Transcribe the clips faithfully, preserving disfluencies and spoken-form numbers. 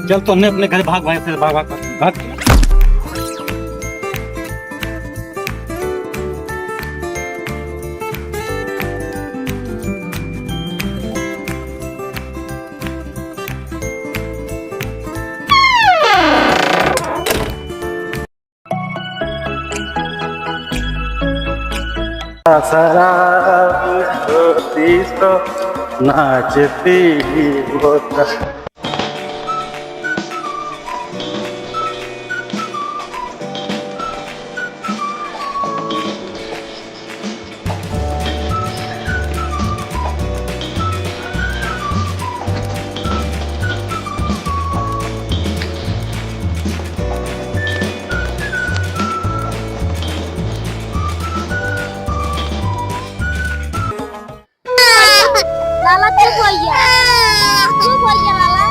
चल, तो हमने अपने घर भाग भाई, फिर भाग, भाग, भाग। शराब होती तो नाचती होता। लाला, चुप हो जा। चुप हो जा, लाला।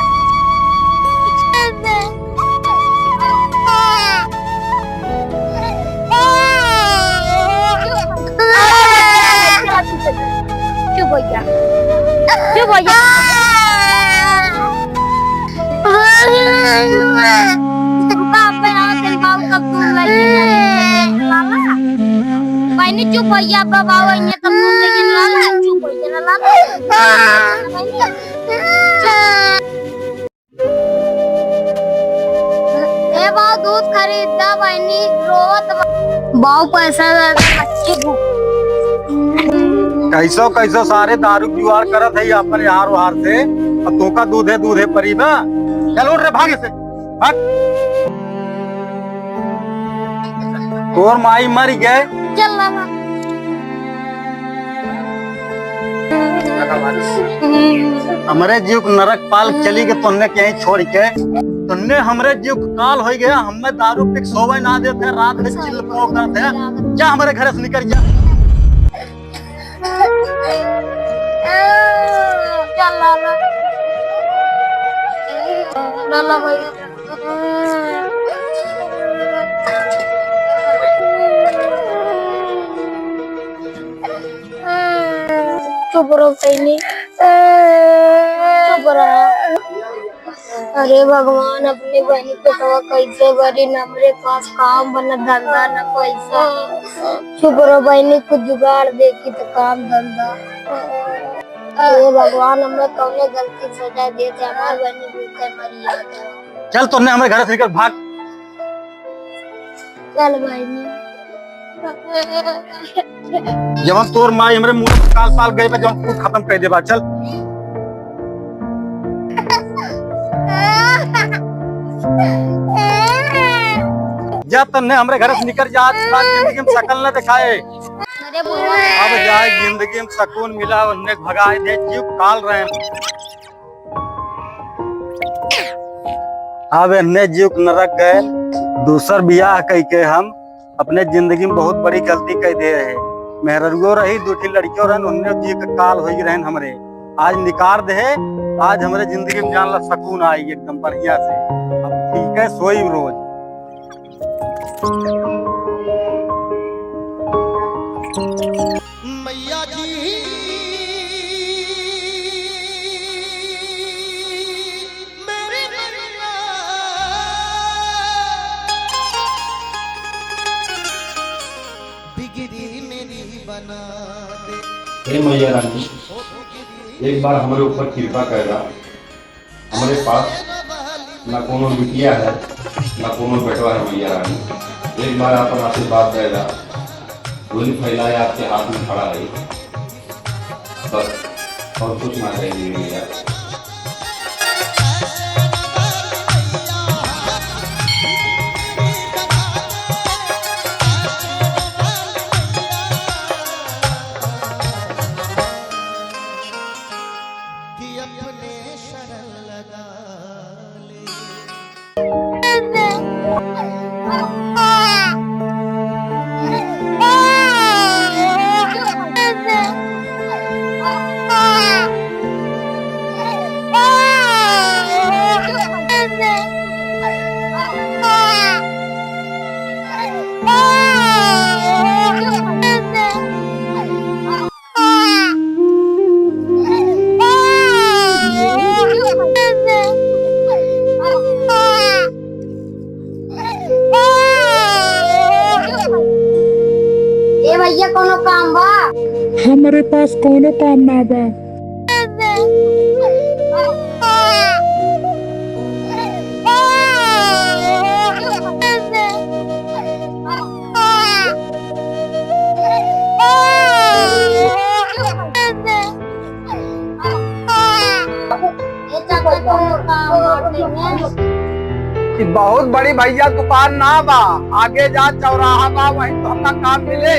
चुप हो जा। चुप हो जा। बाप रे, आओ, तेरे बाप का खून लगी ना। लाला, बहनी चुप हो जा, बाबा, वो ये तो खून लगी ना, लाला, चुप हो जा, लाला। ए बाऊ, दूध खरीद दा, बहनी रोवत बा। बाऊ, पैसा दे दे, बच्ची भूख। कैसो कैसो सारे दारू जुगाड़ करत है अपन यार वार से, अब तोका दूधे दूधे परी बा। चल उठ रे, भाग से, भाग। तोर माई मर गए। चल लाला। हमरे जीव के नरक पाल चली के तोन्ने के यहीं छोड़ के, तोन्ने हमरे जीव के काल हो गया। हमें दारू पी के सोवे ना देते, रात में चिल्लर करते हैं। जा हमरे घर से निकल जा। चल लाला। लाला भाई। चुप रहो सैनी, चुप रहो। अरे भगवान, अपनी बहनी के तो कैसे बरी, न हमरे पास काम बा, न धंधा, न पैसा। चुप रहो बहनी, कुछ जुगाड़ देखी तो काम धंधा। हे भगवान, हमें कौने गलती के सजा देते, हमार बहनी भूखे मरी है। चल, तोन्ने हमरे घर से निकल, भाग। चल बहनी। जवन तोर माई हमरे मुंह से काल पाल गए बा, जवन तू खत्म कर देबा, चल। जा, तन्ने हमरे घर से निकल जा, आज के बाद जिंदगी में शकल न दिखाए। अरे बुआ। अब जाए जिंदगी में सुकून मिला, उन्ने भगाए दे, जीव काल रहे। अब एन्ने जीव के नरक गए, दूसर बियाह कई के हम अपने जिंदगी में बहुत बड़ी गलती कई दे रहे। मेहररुओ रही, दू ठी लड़कियों रहन, उन्ने जीव के काल होई रहन हमरे। आज निकार दे, आज हमरे जिंदगी में जान ला सुकून आई एकदम बढ़िया से। अब ठीक है, सोई रोज। मैया जी, मेरे मैया, बिगड़ी मेरी बना दे। हे मैया रानी, एक बार हमरे ऊपर कृपा कर दा। हमरे पास ना कोनो बिटिया है, ना कोनो बेटवा है मैया रानी। एक बार आपन आशीर्वाद दे दा, झोली फैलाए आपके हाथ में खड़ा है। बस, और कुछ ना चाहिए मैया। भैया, कौनो काम बा? हमरे पास कौनो काम ना बा। ई बहुत बड़ी भैया दुकान ना बा, आगे जा चौराहा बा, वहीं तो हमका काम मिले।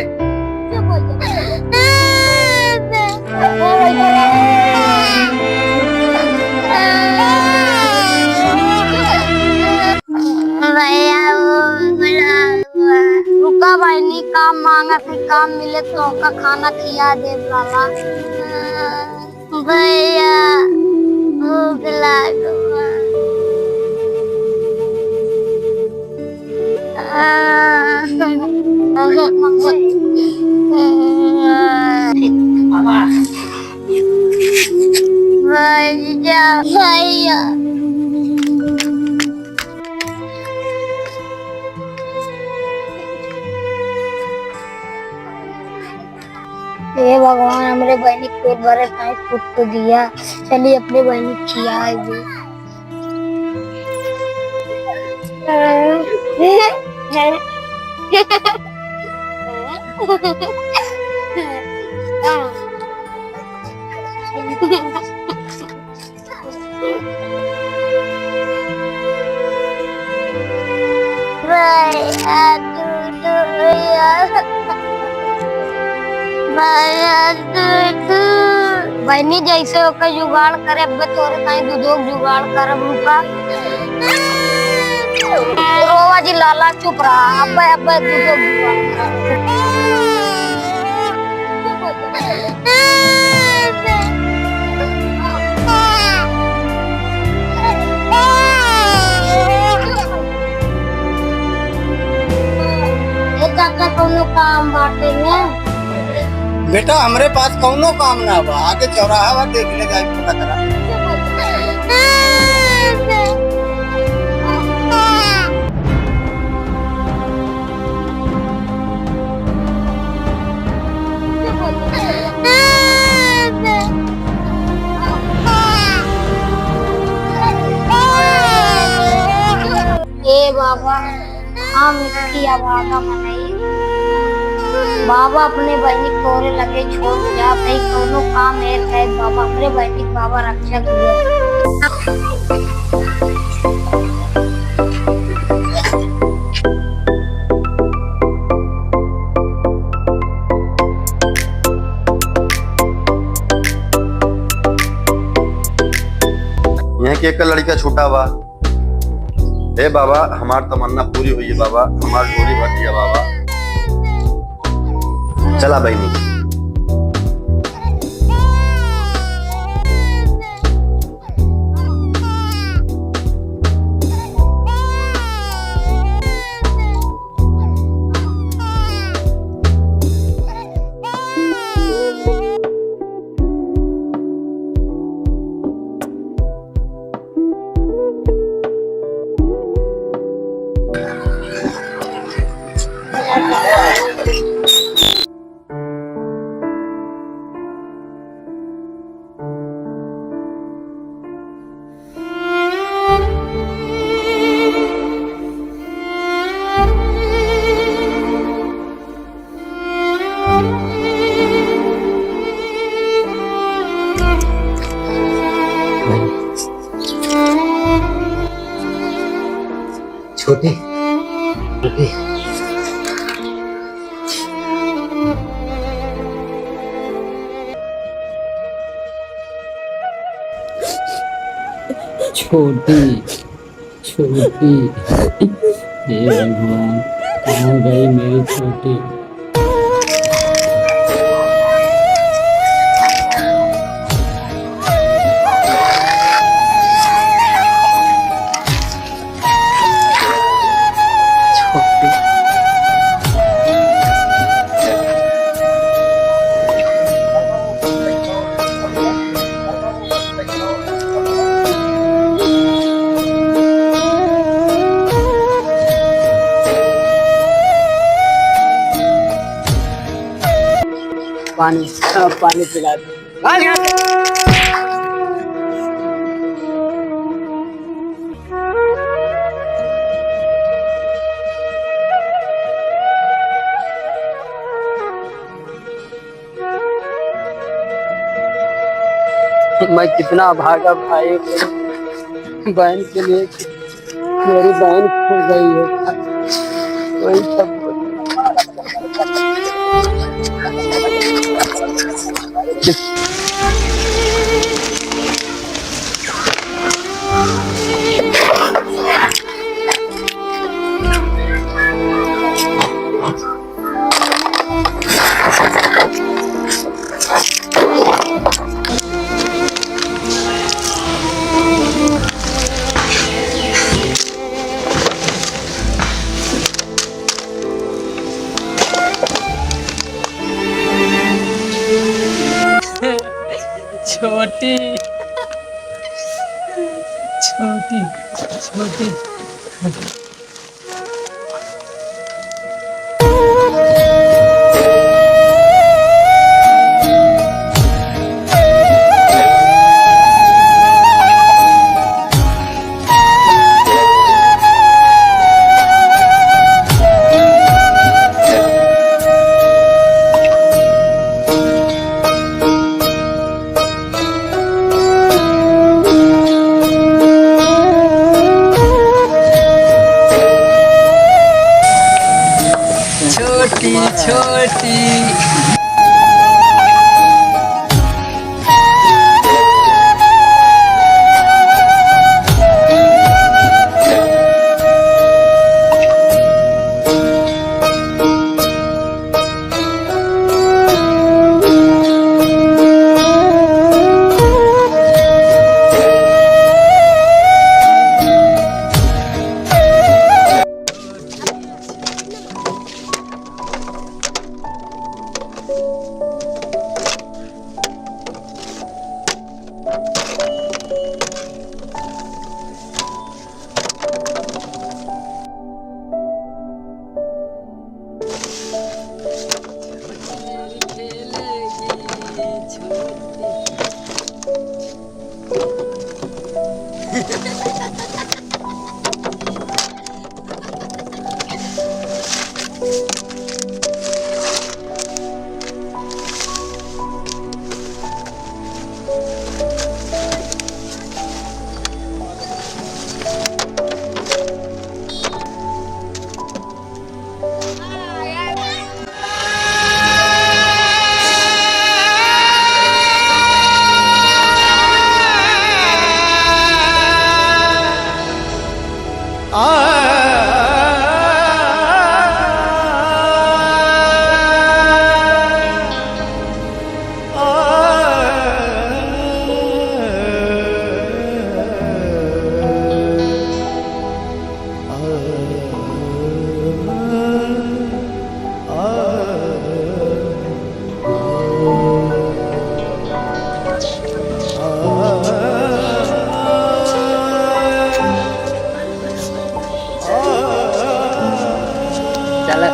भैया, वो बुला हुआ। रुका बहिनी, काम मांगत है, काम मिले तो ओका खाना खिया दे लाला। भैया, भूख लागल बा। भैया, भैया। हे भगवान, हमरे बहिनी के पेट भरे ताई कुछ तो दिया। चलिए, अपने बहिनी के खियाए दे। भैया, तू, तू, भैया। भैया, तू, तू। बहिनी, जैसे ओकर जुगाड़ करे, अब्बे तोरे ताई दूधो के जुगाड़ करब, रुका। रोवा जी लाला, चुप रहा, अब्बे, अब्बे दूधो के जुगाड़ करब। ए चाचा, कौनो काम बाटे ने? बेटा, हमरे पास कौनो काम ना बा, आगे चौराहा बा, देख ले जाए, पता करा। ए बाबा, हम इसकी अभागा मनई। बाबा, अपने बहिनी के तोरे लगे छोड़ जात हई, कौनो काम हेर कहे बाबा, हमरे बहिनी के बाबा रक्षा किया। यहाँ के एक लड़का छूटा बा। हे बाबा, हमार तमन्ना पूरी हुई है बाबा, हमार झोली भर दिया बाबा। चला बहिनी। छोटी, छोटी। छोटी, छोटी। हे भगवान, कहाँ गई मेरी छोटी? पानी, हाँ, पानी पिला दे। भाग यहाँ से। मैं कितना भागा भाई, बहन के लिए, मेरी बहन खो गई है। वही सब। छोटी, छोटी, छोटी। छोटी, छोटी। चला।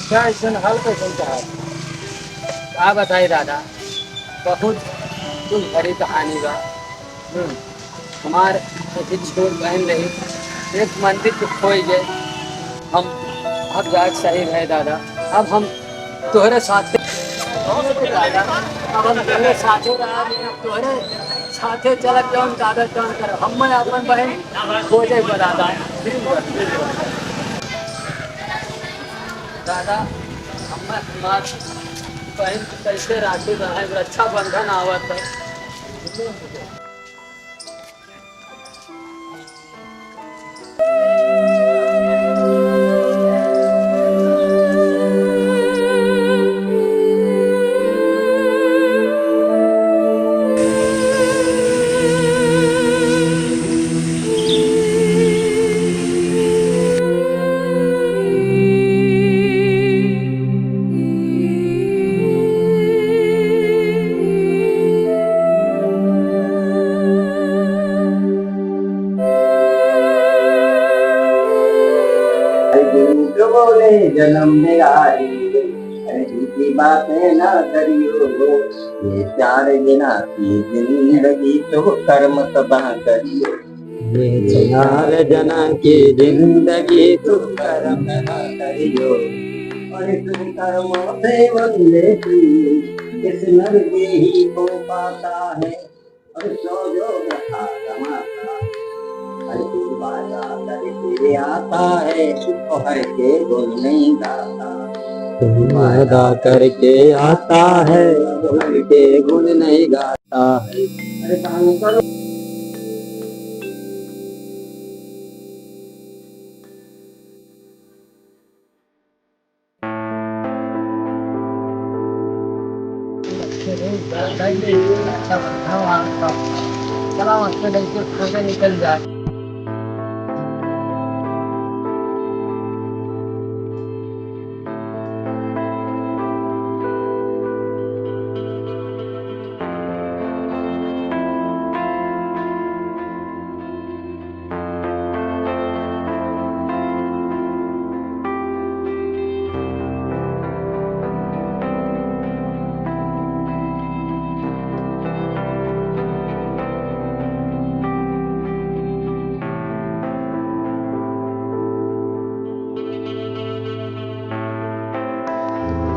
कैसन हाल, कैसन चाल? का बताई दादा, बहुत दुख भरी कहानी बा। हम्म। हमार एक छोट बहन रही, एक मंदिर के खोई गए। हम अब जाए के सही रहे दादा, अब हम तोहरे साथे, दादा, अब हम तोहरे साथे रहा, तोहरे साथे चलत जौन दादा जौन कर, हम अपन बहन खोजे बा दादा। दादा, हम हमार बहन के कैसे राखी बांधे, रक्षाबंधन आवत है। अरे झूठ बोले जन्म में आई, अरे झूठी बातें ना करियो, ये चार जना की जिंदगी तो कर्म तबाह करियो। ये चार जना की जिंदगी तो कर्म तबाह करियो। और तुम कर्मों से बंदे की इस नरक में ही को पाता है। और सो जो व्यथा कमाता, हर कोई वादा करके आता है, तो हर के गुण नहीं गाता। वादा करके आता है, तो हर के गुण नहीं गाता है। अरे काम करो।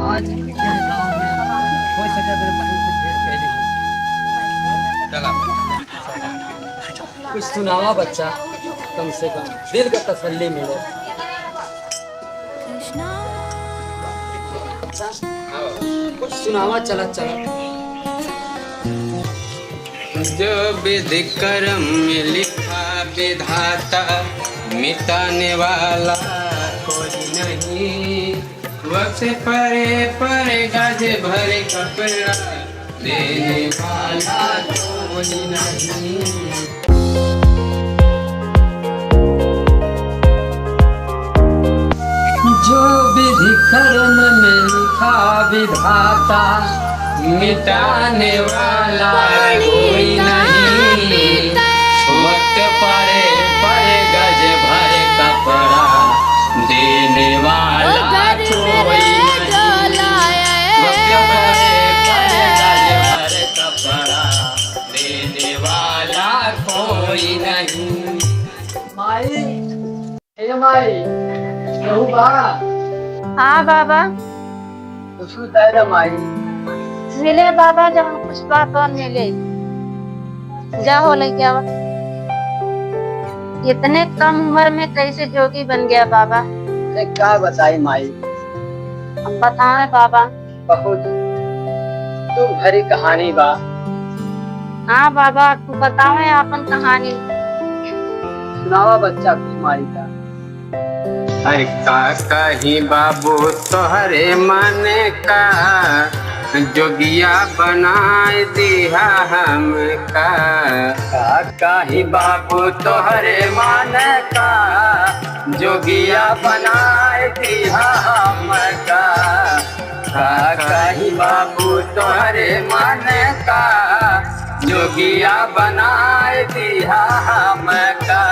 आज के गाँव में हो सके तो बहन से भेंट कर ली। चला। कुछ सुनावा बच्चा, कम से कम दिल का तसल्ली मिले। बच्चा, कुछ सुनावा, चला चला। जो विधि कर्म में लिखा विधाता, मिटाने वाला कोई नहीं। वक्ष परे परे गज भर कपड़ा, देने वाला कोई नहीं। जो विधि कर्म में लिखा विधाता, मिटाने वाला कोई नहीं। वक्त परे परे गज भर कपड़ा, देने वाला कोई नहीं। वक्त परे परे गज भर कपड़ा, देने वाला कोई नहीं। माई, ए माई, केहू बा? हाँ बाबा। कुछ बताए रे माई। मिले बाबा, जब कुछ बात और मिले। जा हो लेके आवा। इतने कम उम्र में कैसे जोगी बन गया बाबा? अरे का बताई माई। अब बतावे बाबा। बहुत दुख भरी कहानी बा। हाँ बाबा, तू बतावे आपन कहानी। सुनावा बच्चा कुछ माई का। अरे का कही बाबू तोहरे मन का, जोगिया बनाए दिहा हमका। का कही बाबू तोहरे मन का, जोगिया बनाए दिहा हमका। का कही बाबू तोहरे मन का, जोगिया बनाए दिहा हमका।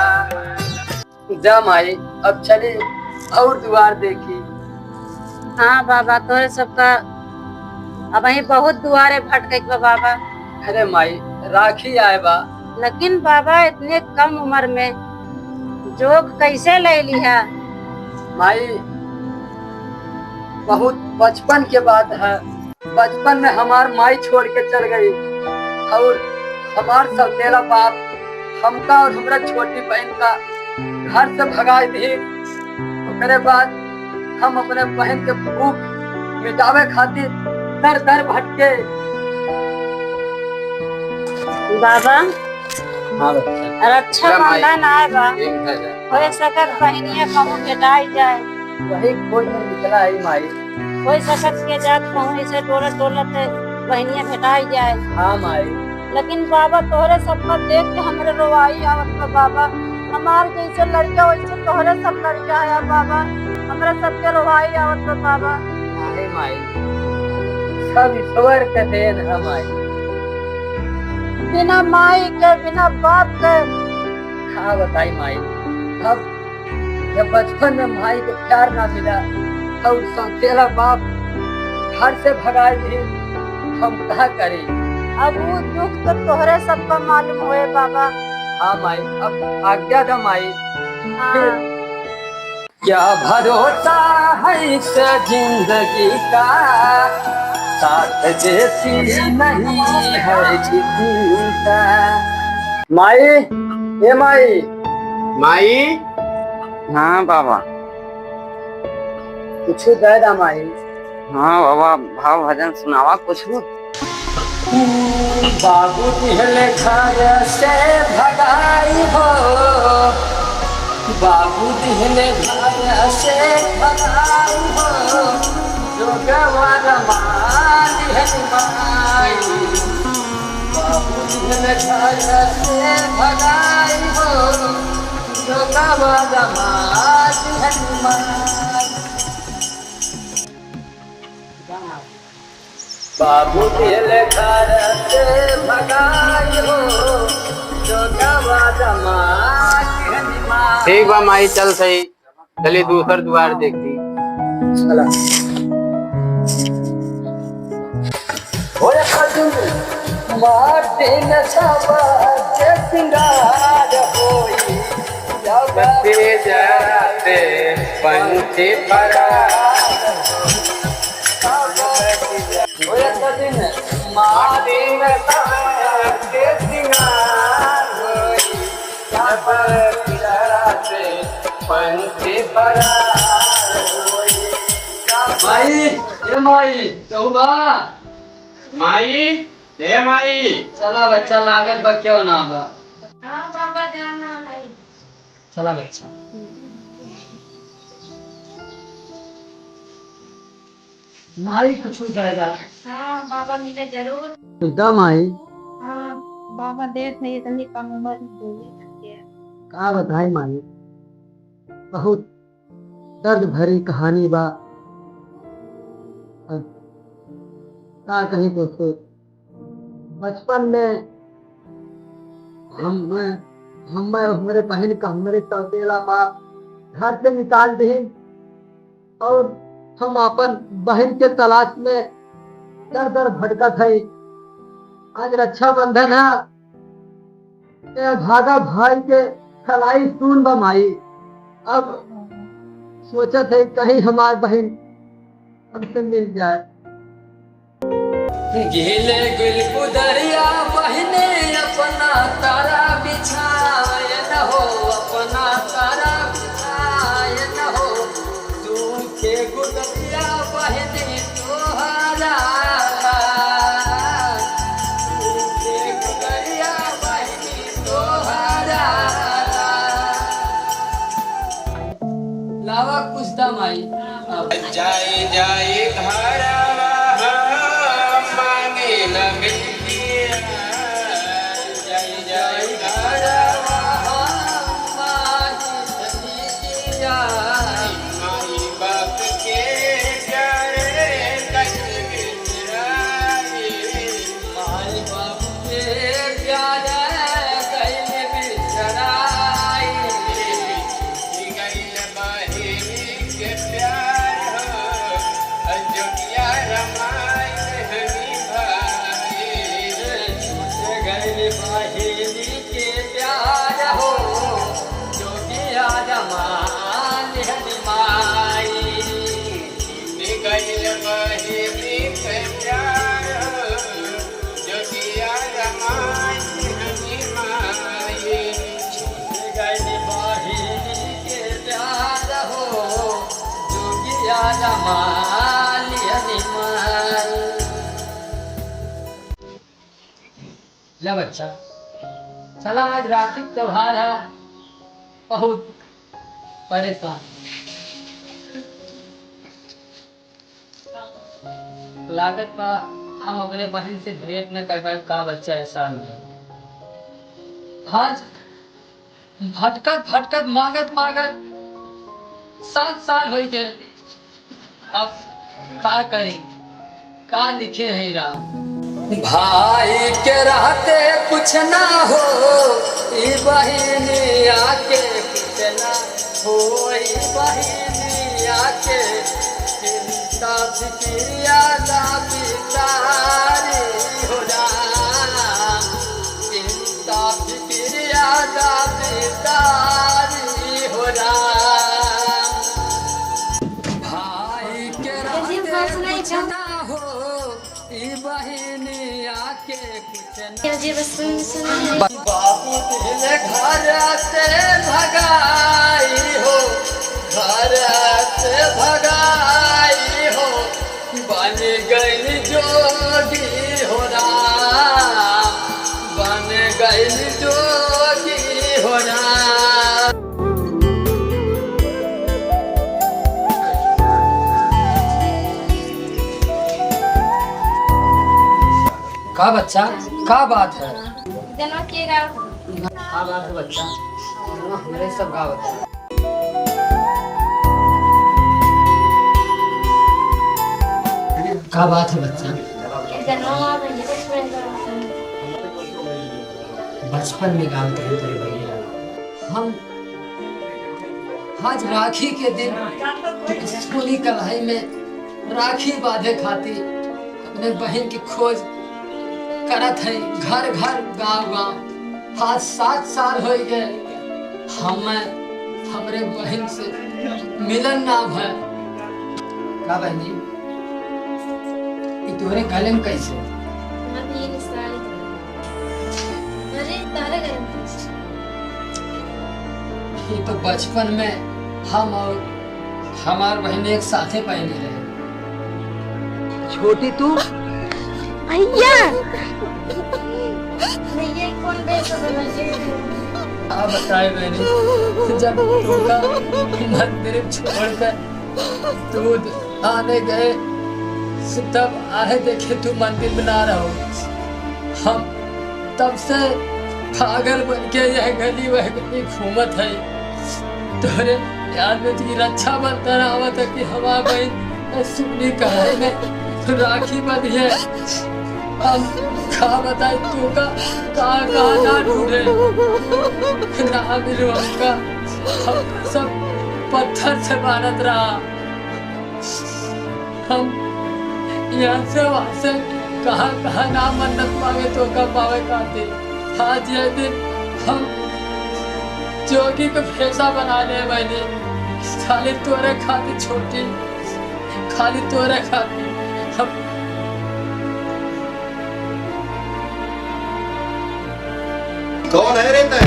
जा माई, अब चली और दुआर देखी। हाँ बाबा, तोहरे सबका अबहीं बहुत दुआरे भटके के बा बाबा। अरे माई, राखी आए बा, लेकिन बाबा, इतने कम उम्र में जोग कैसे ले लिहा? माई, बहुत बचपन के बात है। बचपन में हमार माई छोड़ के चल गई और हमार सौतेला बाप हमका और हमरा छोटी बहन का घर से भगाई दी। ओकरे बाद हम अपने बहन के भूख मिटावे खातिर दर दर भटके। बाबा, हाँ बच्चा। रक्षाबंधन आए बा। ठीक है जा। हो सकत बहिनिया कहूँ भेटाई जाए। वही खोज में निकला है माई। हो सकत के जात कहूँ ऐसे डोलत डोलत बहिनिया भेटाई जाए। हाँ माई। लेकिन बाबा, तोहरे सबका देख के हमरे रोवाई आवत बा बाबा। हमार जैसे लड़का वैसे तोहरे सब लड़का है बाबा। हमरे सबके रोवाई आवत बा बाबा। अरे माई, सब ईश्वर के देन है माई। बिना माई के, बिना बाप के। का बताई माई, अब जब बचपन में माई के प्यार ना मिला और सौतेला बाप घर से भगाए दी, हम का करी? अब वो दुख तो तोहरे सबका मालूम होए बाबा। हाँ माई, अब आज्ञा दा माई। हाँ। फिर क्या भरोसा है इस जिंदगी का, साथ देती नहीं है किसी का। माई, ए माई। माई। हाँ बाबा। कुछ दे दा माई। हाँ बाबा, भाव भजन सुनावा कुछ। बाबू दिहले घर से भगाई हो, बाबू दिहले घर से भगाई हो, जोगवा रमा दिहले माई। बाबू दिहले घर से भगाई हो, जोगवा रमा दिहले माई। बाबू दिहले घर से भगाई हो, जोगवा रमा दिहले माई। ठीक बा माई, चल सही। चली दूसर दुआर देखी। चला। ओए खजूर, माटी में सबके सिंगार होई। बच्चे जाते पंछी फरार। ओए खजूर, माटी में सबके सिंगार होई। माई, ए माई, केहू बा? माई, ए माई। चला बच्चा, लागत बा, केहू ना बा। हाँ बाबा, जाना है। चला बच्चा। माई कुछ जाएगा। हाँ, बाबा मिले जरूर। दा माई। हाँ, बाबा देख नहीं इतनी कम उम्र में दूरी करके। का बताई माई, बहुत दर्द भरी कहानी बा। अब का कहीं दोस्तों, बचपन में हम, मैं, हम, मैं, हमरे बहन का, हमरे सौतेला माँ घर से निकाल दीन। और हम आपन बहिन के तलाश में दर दर भटकत हई। आज रक्षाबंधन है, ए भागा भाई के कलाई सुन बा माई। अब सोचत है कहीं हमार बहिन हमसे मिल जाए। गीले गुल गुदरिया बहिने अपना तारा बिछाए न हो, अपना तारा बिछाए न हो। सूखे गुदरिया बहिने तोहरा, सूखे गुदरिया बहिने तोहरा। लावा कुछ दा माई। अब जाई जाई घरवा हम मांगे न बिटिया, जाई जाई घरवा हम मांगे न बिटिया। माई बाप के प्यारे कैसे बिसराई, माई बाप के प्यारे कैसे बिसराई। गइल बहिनी के प्यार हो, जोगिया रमाई हमी भाई। छूट गइल बहिनी ले बच्चा, चला आज राखी क त्योहार है, बहुत परेशान लागत बा, हम अपने बहिन से भेंट न कर पाए, का बच्चा एहसान है। आज भटकत भटकत, मांगत मांगत सात साल होइ गए। अब का करी, का लिखे है राम। भाई के रहते कुछ ना हो, ई बहिनिया के कुछ ना हो, ई बहिनिया के चिंता फिकिरिया दा बितारी हो राम। चिंता फिकिरिया दा बितारी हो राम। भाई के जी, रहते बस नहीं कुछ था। ना हो, ई बहिनिया के कुछ ना जी, बस सुन, सुन। बाबू दिल घर से भगाई हो, घर से भगाई हो, बन गइल जोगी हो राम, बन गइल जोगी हो राम। का बच्चा, का बात है? जनवा के गाँव? का बात है बच्चा? जनवा हमरे सब गाँव है। का बात है बच्चा? जनवा भैया कुछ नहीं करता। बचपन में गाँव के तेरे भैया हम आज राखी के दिन स्कूली कलाई में राखी बांधे खातिर अपने बहिन की खोज करत है, घर घर, गांव गांव। आज सात साल होइ गए, हम हमरे बहिन से मिलन ना भय। का बहिनी, ई तोहरे गले में कैसे? अरे, तारा गरम। ये तो बचपन में हम और हमार बहिन एक साथे पहने रहे। छोटी तू? भैया। भैया, कौन बेच रहा है? का बताए बहिनी, जब तोका मंदिर छोड़ के दूध आने गए, तब आए देखे तू मंदिर में ना रहो। हम तब से पागल बन के यह गली वह गली घूमत है। तोरे याद में तो रक्षाबंधन आवत है कि हमार बहिन सुगनी कढ़ाई में राखी बंधी है। हम का बताई तोका, का, का ना ढूंढे, ना मिलो हमका। हम सब पत्थर से मानत रहा। हम यहाँ से वहाँ से कहाँ कहाँ ना मन्नत मांगे तोका पावे खातिर। आज ये दिन हम जोगी के भेसा बना ले बहिनी, खाली तोरे खातिर छोटी, खाली तोरे खातिर। हम कौन है रे तै?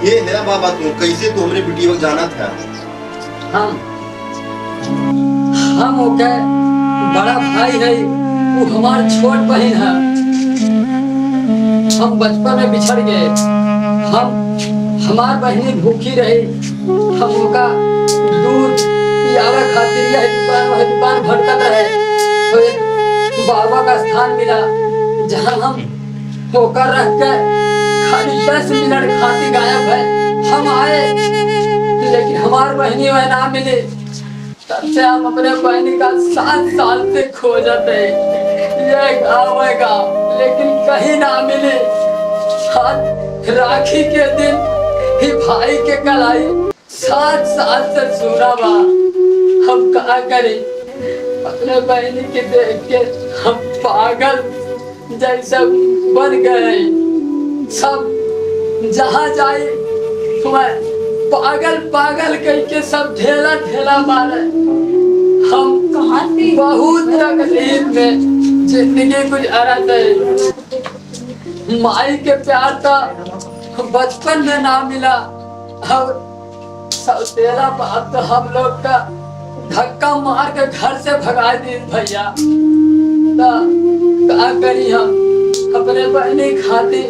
ये है बाबा तू, कैसे तू हमरे बिटिया को जाना था? हम, हम ओके बड़ा भाई है, वो हमार छोट बहिन है। हम बचपन में बिछड़ गए। हम, हमार बहिनी भूखी रही, हम ओका दूध पियावे खातिर यह दुकान, वह दुकान भटकत रहे। तो एक बाबा का स्थान मिला, जहाँ हम ओकर रख के खाली दस मिनट खातिर गायब है। हम आए, लेकिन हमार बहिनी वह ना मिली। तब से हम अपने बहिनी का सात साल से खोजत है, ये गाँव है गाँव, लेकिन कहीं ना मिली। आज राखी के दिन ही भाई के कलाई सात साल से सुना बा, हम का करी? अपने बहिनी के देख के हम पागल जैसे बन गए। सब जहाँ जाई, वह पागल पागल कह के सब ढेला ढेला मारे। हम कहाँ से? बहुत तकलीफ में जिंदगी गुजारत है। माई के प्यार तो बचपन में ना मिला, और सौतेला बाप तो हम लोग का धक्का मार के घर से भगाइ दीस भइया। त का करी हम, अपने बहिनी खातिर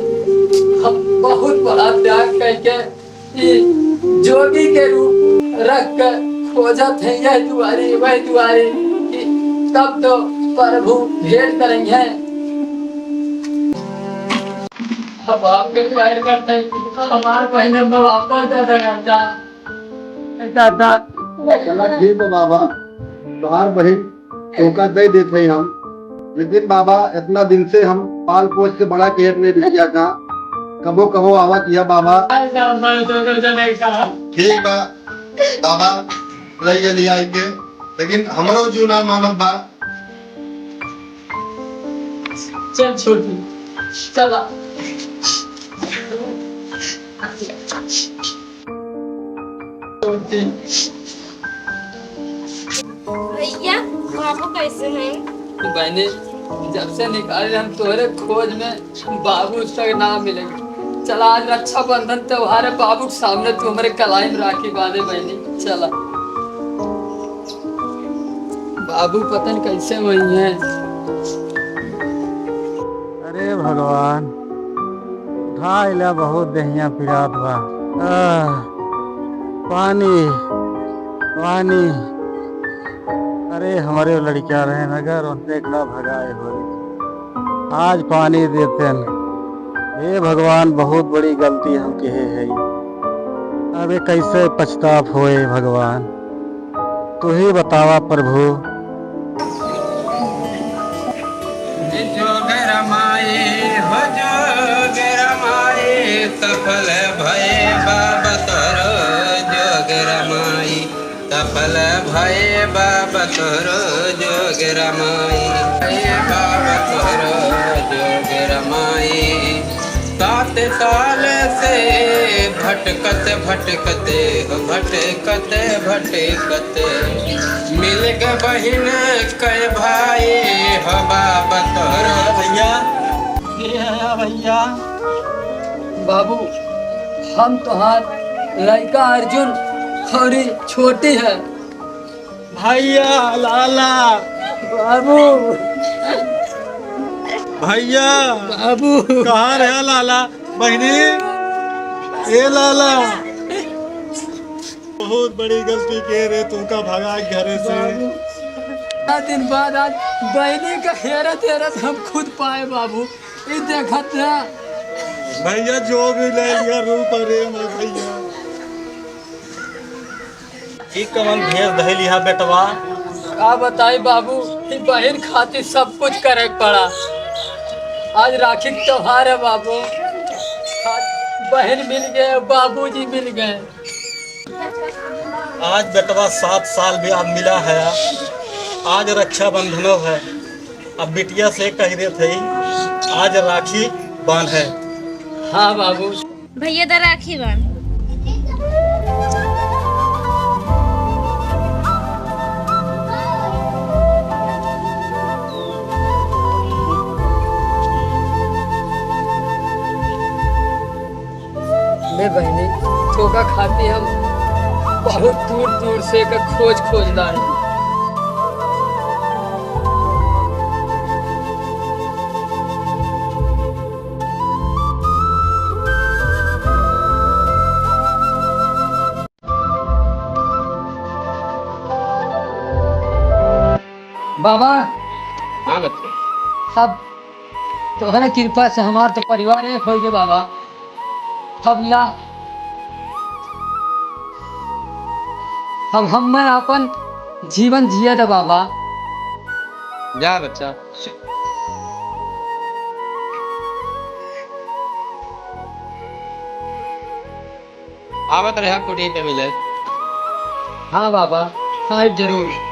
हम बहुत बड़ा त्याग कइके ई जोगी के रूप रख के खोजत हैं यह दुआरी, वह दुआरी, कि तब तो प्रभु भेंट करेंगे। अब आपके पैर करते हैं, हमार बहिन में वापस दे देगा। दादा। चला ठीक बा बाबा, तोहार बहिन तोहका दे देत हई हम। लेकिन बाबा, इतना दिन से हम पाल पोस के बड़ा किहे बिटिया का, कबो कबो आवा किहा बाबा। ठीक बा बाबा, लइके लिया के, लेकिन हमरो जू ना मानत बा। चल छोटी, चला। भइया, बाबू कैसे हैं? बहिनी, जब से निकाले हम तोहरे खोज में, बाबू तक ना मिले। चला, आज रक्षाबंधन त्योहार है, बाबू के सामने तू हमरे कलाई में राखी बांधे बहिनी। चला। बाबू पता न कैसे होइहैं। अरे भगवान, उठाइ ल्या, बहुत देहिया पिरात बा। आह, पानी, पानी। अरे हमरे लड़किया रहे मगर उनके एकला भगाए होई। आज पानी देतेन। हे भगवान, बहुत बड़ी गलती हम किहे हई। अबे कैसे पछताप होए भगवान, तू ही बतावा प्रभु। जोग रमाई हो जोग रमाई, सफल भए बाबा तोरो जोग रमाई। सफल भए बाबा तोरो जोग रमाई, भए बाबा तोरो जोग रमाई। सात साल से भटकत भटकत, भटकत भटकत मिल ग बहिन कै भाई हो बाबा तोरो। भइया, ए भइया। बाबू, हम तोहार लइका अर्जुन अउरी छोटी है। भइया, लाला। बाबू। भइया। बाबू। कहाँ रहा लाला? बहिनी, ए लाला। बहुत बड़ी गलती किहे रहे, तोहका भगाइ घरे से। बाबू, इतना दिन बाद आज बहिनी का हेरत हेरत हम खुद पाए बाबू। ई देखत ना। भइया, जो भी ले लिहा रूप अरे मोर भइया। ई कवन भेष धइ लिहा बेटवा? का बताई बाबू, ई बहिन खातिर सब कुछ करे के पड़ा। आज राखी के त्योहार है बाबू, आज बहिन मिल गए, बाबूजी मिल गए। आज बेटवा सात साल बाद मिला है, आज रक्षाबंधनो है। अब बिटिया से कहि देत हई, आज राखी बांधे। हाँ बाबू। भइया दा राखी बांध। ले बहिनी, तोका खातिर हम बहुत दूर दूर से एकर खोज खोज लाए। बाबा। हाँ बच्चा। अब तोहरे कृपा से हमार तो परिवार एक होइ गए बाबा। अब ला, अब हम्मे आपन जीवन जिए दे बाबा। जा बच्चा। आवत रहा कुटी पे मिले। हाँ बाबा, आइब जरूर।